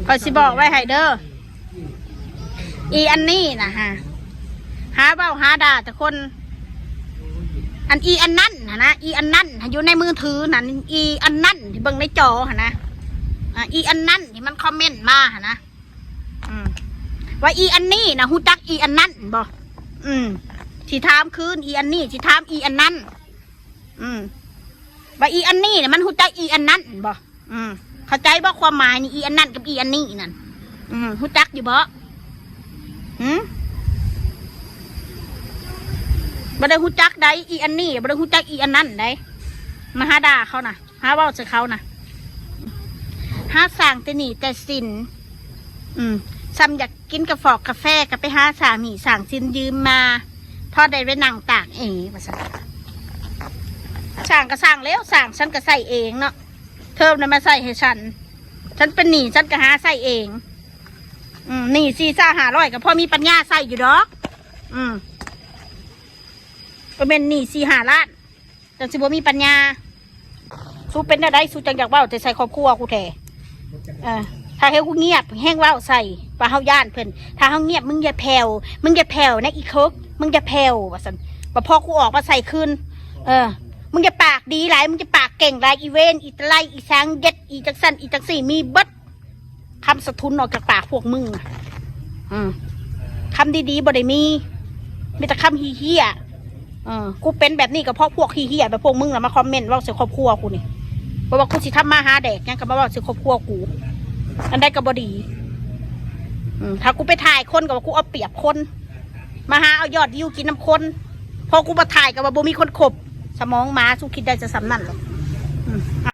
ຂ້ອຍຊິບອກໄວ້ໃຫ້ເດີ ອີອັນນີ້ນະຫາ ຫາເວົ້າຫາດ່າແຕ່ຄົນ ອັນອີອັນນັ້ນຫັ້ນນະ ອີອັນນັ້ນຫັ້ນ ຢູ່ໃນມືຖືນັ້ນ ອີອັນນັ້ນທີ່ເບິ່ງໃນຈໍຫັ້ນນະ ອາ ອີອັນນັ້ນທີ່ມັນຄອມເມັນມາຫັ້ນນະ ອືມ ວ່າອີອັນນີ້ນະ ຮູ້ຈັກອີອັນນັ້ນບໍ່? ອືມ ຊິຖາມຄືນ ອີອັນນີ້ຊິຖາມອີອັນນັ້ນ ອືມ ວ່າອີອັນນີ້ນະ ມັນຮູ້ຈັກອີອັນນັ້ນບໍ່? ອືມ ເຂົ້າໃຈບໍ່ຄວາມໝາຍນີ້ ອີອັນນັ້ນກັບອີອັນນີ້ນັ້ນ ອືມ ຮູ້ຈັກຢູ່ບໍ່? ຫື ບໍ່ໄດ້ຮູ້ຈັກໃດ ອີອັນນີ້ບໍ່ໄດ້ຮູ້ຈັກອີອັນນັ້ນໃດ ມາຫາດ່າເຂົານະ ຫາເວົ້າໃສ່ເຂົານະ ຫາສ້າງແຕ່ໜີ້ແຕ່ສິນ ອືມ ສ່ຳຢາກກິນກາຟອກກາແຟກໍໄປຫາສ້າງໜີ້ສ້າງສິນຢືມມາ ພໍໄດ້ໄປນັ່ງຕາກເອວ່າຊັ້ນ ສ້າງກໍສ້າງແລ້ວ ສ້າງ ສັນກໍໃຊ້ເອງເນາະ ເທີມນັ້ນມາໃຊ້ໃຫ້ສັນ ສັນເປັນໜີ້ສັນກໍຫາໃຊ້ເອງ ອືມ ໜີ້ສີ່ຫ້າຮ້ອຍກໍພໍມີປັນຍາໃຊ້ຢູ່ດອກ ອືມ ບໍ່ແມ່ນໜີ້ສີ່ຫ້າລ້ານ ຈັ່ງຊິບໍ່ມີປັນຍາ ສູເປັນແນວໃດ ສູຈັ່ງຢາກເວົ້າແຕ່ໃສ່ຄອບຄົວກູແທ້ ເອີ ຖ້າໃຫ້ກູງຽບແຮ່ງເວົ້າໃສ່ ວ່າເຮົາຢ້ານເພິ່ນ ຖ້າເຮົາງຽບ ມຶງຢ່າແຜ່ວ ມຶງຢ່າແຜ່ວນະອີເຄິກ ມຶງຢ່າແຜ່ວ ວ່າຊັ້ນ ວ່າພໍກູອອກມາໃສ່ຄືນ ເອີ ມຶງຢ່າປາກດີຫຼາຍ ມຶງຢ່າປາກເກັ່ງຫຼາຍ ອີເວນ ອີຕະໄລ ອີສາງເຢັດ ອີຈັງຊັ້ນ ອີຈັງຊີ້ ມີເບິດ ຄຳສະທຸນອອກຈາກປາກພວກມຶງ ອືມ ຄຳດີໆບໍ່ໄດ້ມີ ມີແຕ່ຄຳເຫ້ຍໆ ເອີ ກູເປັນແບບນີ້ກໍເພາະພວກເຫ້ຍໆແບບພວກມຶງລະມາຄອມເມັນເວົ້າໃສ່ຄອບຄົວກູນີ້ ບໍ່ວ່າກູຊິທຳມາຫາແດກຫຍັງກໍມາເວົ້າໃສ່ຄອບຄົວກູ ອັນໃດກໍບໍ່ດີ ອືມ ຖ້າກູໄປຖ່າຍຄົນກໍວ່າກູເອົາປຽບຄົນ ມາຫາເອົາຍອດວິວກິນນຳຄົນ ພໍກູມາຖ່າຍກໍວ່າບໍ່ມີຄົນຄົບ ສະໝອງໝາ ສູຄິດໄດ້ແຕ່ສ່ຳນັ້ນເລີຍ